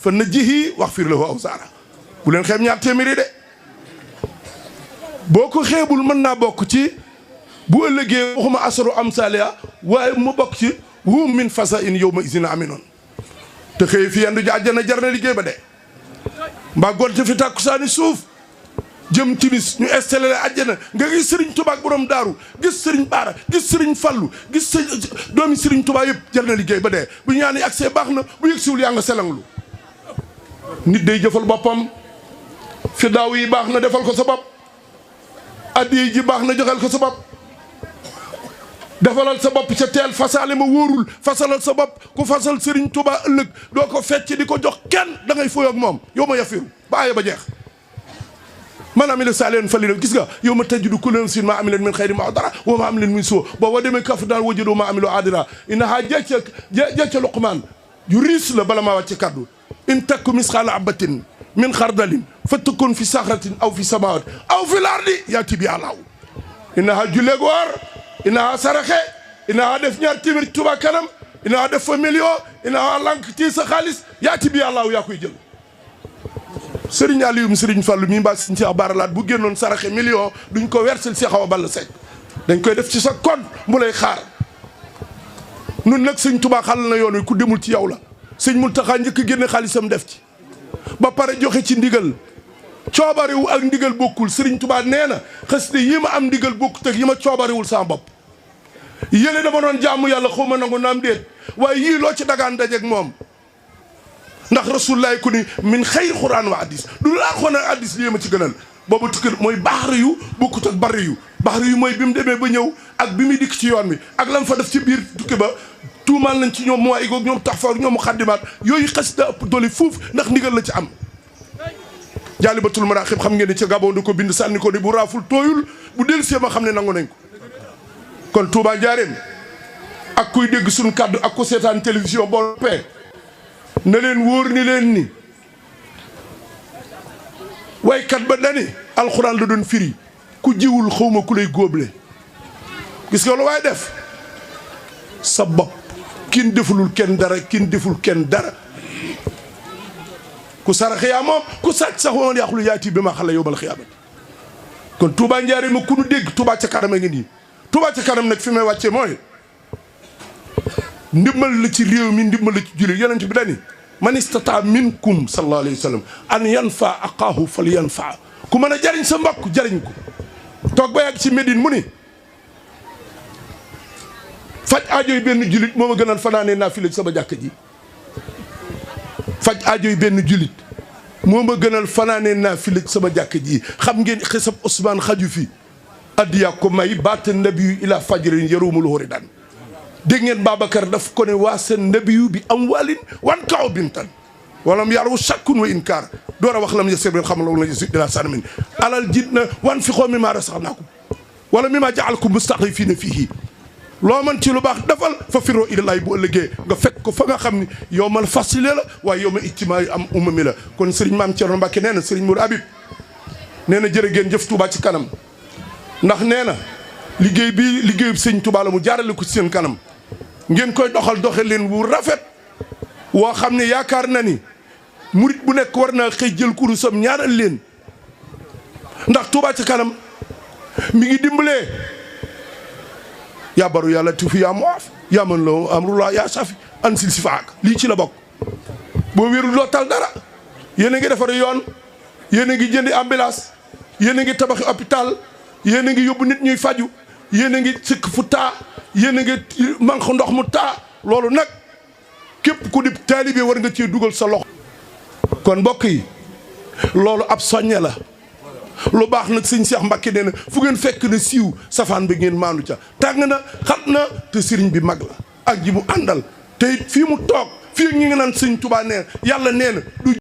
fa najjihi waxfir lahu awsaara bu leen xeeb ñaar téeméeri de boo ko xeebul mën naa bokk ci bu ëllëgee waxuma asaru am salia waaye mu bokk ci hum min fasa in yow ma isina aminoon te xëy fi yendu ji àjjana jar na liggéey ba de mbaa gonte fi tàkkusaani suuf jëm timis ñu installé la àjjana nga gis sëriñ Tuubaa ak borom daaru gis sëriñ Baara gis sëriñ Fallu gis doomi sëriñ Tuubaa yëpp jar na liggéey ba dee bu ñaani accès baax na bu yëg siwul yaa nga selanglu nit day jëfal boppam fi daaw yi baax na defal ko sa bopp addi ji baax na joxel ko sa bopp defalal sa bopp ca teel fasaale ma wóorul fasalal sa bopp ku fasal sëriñ Tuubaa ëllëg doo ko fecc di ko jox kenn da ngay fooy ak moom yow ma yafiru ba aaya ba jeex man amila saalihan falyafrahu gis nga yow ma tajidu kulla nafsin maa amilat min xayrin muhdara wa maa amilat min suu boo demee kaf daan wajadu maa amilu aadira innahaa jecca Luqmaan yu riis la bala maa wàcce kaddu in takku misqaala habatin min xardalin fatakun fi saxratin aw fi samawati aw fi lardi yaati bihaa Allaahu innahaa julleeg woor innahaa saraxe innahaa def ñaar téeméer Tuubaa kanam innahaa def fa million innahaa lànk tii sa xaalis yaati bihaa Allaahu yaa koy jël Sëriñ Aliou Sëriñ Fallu mii mbaa Sëriñ Cheikh Baralaat bu génnoon saraxe million duñ ko wersel Cheikh Awa Balla Seck dañ koy def ci sa compte mu lay xaar nun nag sëñ Tuubaa xàll na yoon wi ku demul ci yow la sëñ Muntaxa njëkk génne xaalisam def ci ba pare joxe ci ndigal coobarewu ak ndigal bokkul Sëriñ Tuubaa nee na xasida yi ma am ndigal bokkut ak yi ma coobarewul sama bopp yële dama doon jaamu yàlla xaw ma nangu naam déet waaye yii loo ci dagaan dajeeg moom ndax rasulullahi ku ni min xayr xuraan wa addis du laa xoon ak addis lii ma ci gënal boobu tukki mooy baxar yu bokkut ak bari yu baxar yu mooy bi mu demee ba ñëw ak bi muy dikk ci yoon bi ak lan fa def ci biir tukki ba tuumaal nañ ci ñoom mooy goog ñoom tax fa ñoom mu xaddimaat yooyu xasida ëpp doole fuuf ndax ndigal la ci am jaalibatul maraaxib xam ngeen ne ca Gabon di ko bind sànni ko ni bu raaful tooyul bu dellu see ma xam ne nangu nañ ko kon Touba Njaaréem ak kuy dégg suñu kàddu ak ku seetaan télévision boo pee na leen wóor ni leen ni waykat ba dani alxuraan la doon firi ku jiwul xawma ku lay góoble gis nga lu waaye def sa bopp kin defulul kenn dara kin deful kenn dara ku sarax yaa moom ku sàcc sax woon yàqulu yaati bi ma xale yóbbal xiyaamati kon Touba Njaaréem ma ku nu dégg Touba ca kanam a ngi nii Touba ca kanam nag fi may wàcce mooy ndimbal la ci réew mi ndimbal la ci jullit yonent bi dani man istata minkum sallallahu alayhi wa sallam an yanfa aqaahu fal yanfa ku mën a jariñ sa mbokk jariñ ko toog ba yàgg ci Médine mu ni faj aajoy benn jullit moo ma gënal fanaanee naafila sama jàkk ji faj aajoy benn jullit moo ma gënal fanaanee naafila sama jàkk ji xam ngeen xisab Ousmane xaju fi addiyaa ko may baata nabiyu ila fajrin yarumul horidan dégg ngeen Babacar daf ko ne waa seen nabiyu bi am waalin wan kaw bintan walam yaru shakkun wa inkaar door a wax lam yasir xam la yasi ila sanamin alal jit na wan fi xoo mi maa rasaxnaakum wala mi maa jaalkum mustaxlifiina fiihi loo man ci lu baax defal fa firoo ilallaahi bu ëllëgee nga fekk ko fa nga xam ni yow mal fasile la waaye yow ma ijtimaa am umami la kon sëriñ Maam Cerno Mbàkke nee na sëriñ Mour Habib nee na jërë ngeen jëf Touba ci kanam ndax nee na liggéey bi liggéeyu sëñ Touba la mu jaarale ko ci seen kanam ngeen koy doxal doxe leen wu rafet woo xam ne yaakaar na ni murit bu nekk war naa xëy jël kurusam ñaaral leen ndax Touba ca kanam mi ngi dimbalee yaa baru yàlla tufi yaa muaf yaa mën la amrullah yaa safi ansil si faak lii ci la bokk boo wérul loo tal dara yéen a ngi defar yoon yéen a ngi jëndi ambulance yéen a ngi tabaxi hôpital yéen a ngi yóbbu nit ñuy faju yéen a ngi sikk fu taa yéen a ngi manq ndox mu taa loolu nag képp ku di taalibe war nga cee dugal sa loxo kon mbokk yi loolu ab soññe la lu baax nag sëñ Cheikh Mbacke nee na fu ngeen fekk na siiw safaan bi ngeen maandu ca tàng na xat na te sëriñ bi mag la ak ji mu àndal te fii mu toog fii ñi ngi naan sëñ Touba nee yàlla nee na du